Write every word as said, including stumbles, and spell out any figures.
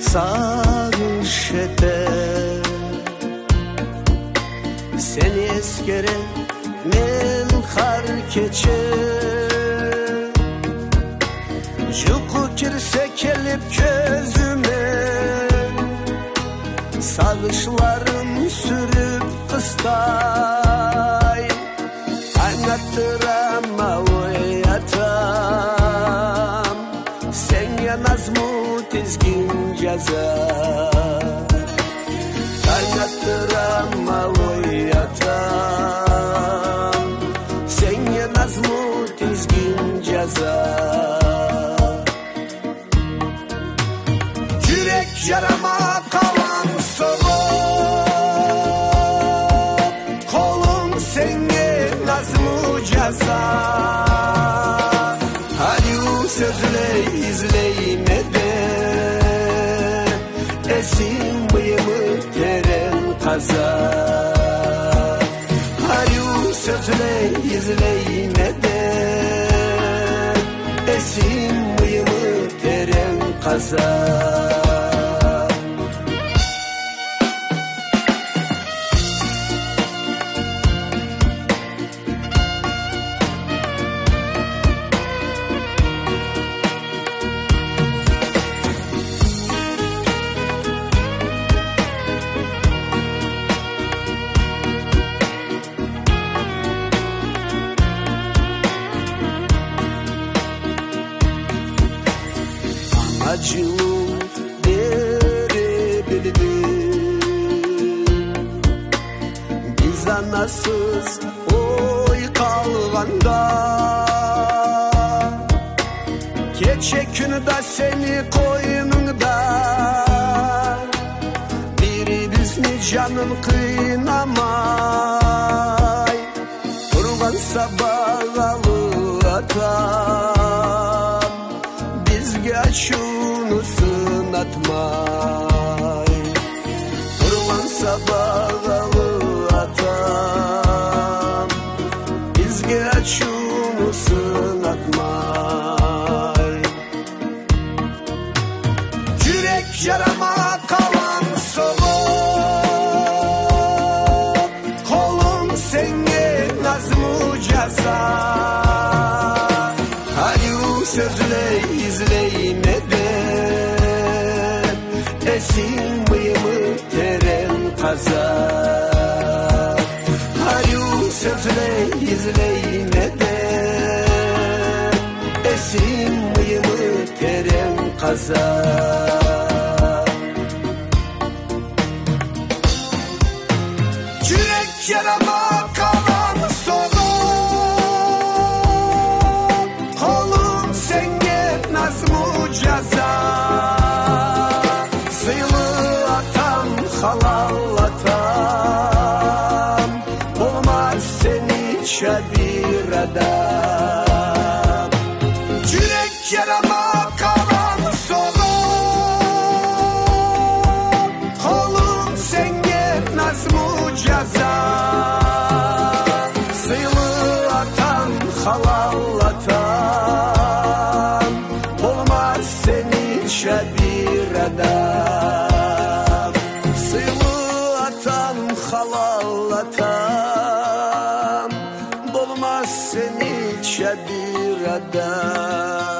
Sağış ete. Seni eskere men har keçe. Yuqu kirse kelip közüme, sağışlarım sürüp kıstay. Anlattıram, oy atam, senge nazmu tizgin ceza. Anlattıram, oy atam, senge nazmu tizgin ceza. Yürek yarama kalan soğuk, kolum senge nazmu ceza. Haliu sözle izleyme de, esim bıyımı teren kaza. Haliu sözle izleyme de, esim bıyımı teren kaza. Acılı dere bildim. Biz anasız oy kalganda, keçe künü de seni koynunda, biri bizni canın kıynamay. Turğan sabağalı atam bizge açuvunu sınatmay. Turğan sabağalı atam bizge açuvunu sınatmay. Yürek yarama kalan soğuk, kolum senge nazmu ceza. Haliu sözle izleyme de, esim bıyımı teren kaza. Haliu sözle izleyme de, esim bıyımı teren kaza. Yürek yarama kalan soğuk, kolum senge nazmu ceza. Sıylı atam, halal atam, olmaz seniçe bir adam. Yürek yarama kalan soğuk, kolum senge nazmu ceza. Sıylı atam, halal atam, olmaz seniçe bir adam. Sıylı atam, halal atam, olmaz seniçe bir adam.